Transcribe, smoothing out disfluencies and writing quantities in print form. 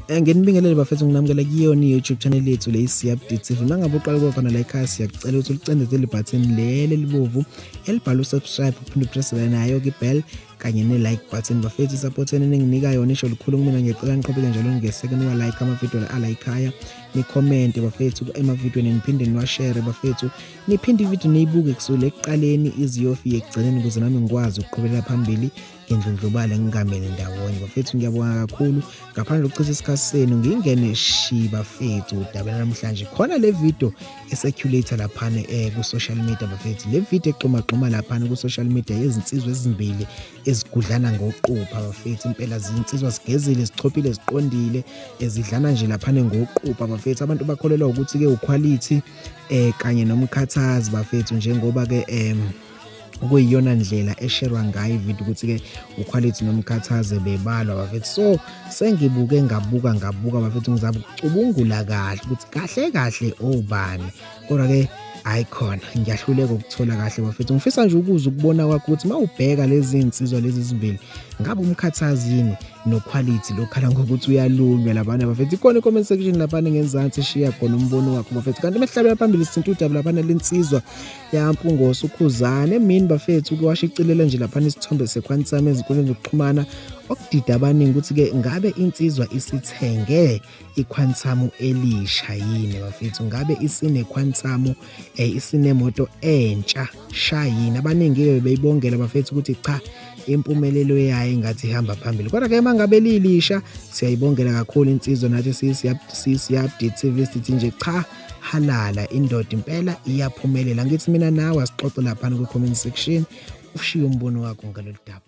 Nginibingelele bafethu, nginamukela kuyona i-YouTube channel yethu le Siyabdi TV. Mangabe uqala ukuba khona la ekhaya, siyakucela ukuthi ulicindezele ibutton leli elibovu elibhalwe subscribe, uphinde upress nayo ke bell kanye ne-like button bafethu. Isupport yenu eninginika yona isho lukhulu kumina. Ngiyacela niqhubeke njalo ningeseke, niwa-like amavidiyo ala ekhaya, nicommente bafethu emavidiyweni, niphinde niwashare bafethu, niphinde ividiyo niyibuke kusukela ekuqaleni iziyofika ekugcineni ukuze nami ngikwazi ukuqhubekela phambili ngendlondlobale ngingamele ndawonye bafethu. Ngiyabonga kakhulu. Ngaphandle kokuchitha isikhathi senu, ngingene shi bafethu udaba namhlanje. Khona le video ecirculate laphana ku-social media bafethu, le video exhumagxuma laphana ku-social media yezinsizwa ezimbili ezigudlana ngoqupha bafethu. Impela zinsizwa zigezile, zichophile, ziqondile, ezidlana nje laphana ngoqupha bafethu. Abantu bakholelwa ukuthi-ke uQuality kanye noMkhathazi bafethu, njengoba-ke kuyiyona ndlela esherwa ngayo ividiyo ukuthi-ke uQuality noMkhathaze bebalwa bafethu. So sengibuke, ngabuka, ngabuka bafethu, ngizama ukucubungula kahle ukuthi kahle kahle obani, kodwa-ke hayi khona ngiyahluleka ukuthola kahle bafethu. Ngifisa nje ukuzwa ukubona kwakho ukuthi uma ubheka lezi nsizwa lezi zimbili, ngabe uMkhathazi yini noQuality lokhala ngokuthi uyalunywa labana bafethu? Ikhona i-comment section laphana ngenzansi, shiya khona umbono wakho bafethu. Kanti mehlabela phambili, sithinta udaba laphana lensizwa yaMpungose uKhuzane emini bafethu, kuwashicilela nje laphana isithombe seQuantum ezinkundleni zokuxhumana, okudida abaningi ukuthi-ke ngabe insizwa isithenge iQuantum elisha yini bafethu, ngabe isine-Quantum, isinemoto entsha sha yini? Abaningi-ke beyibongela bafethu ukuthi cha, impumelelo yayo ingathi ihamba phambili, kodwa-ke uma ngabe lilisha, siyayibongela kakhulu insizwa. Nathi sisiYabdi TV sithi nje cha, halala indoda, impela iyaphumelela. Ngithi mina nawe asixoxe laphana kwi-comment section, ushiye umbono wakho ngalolu daba.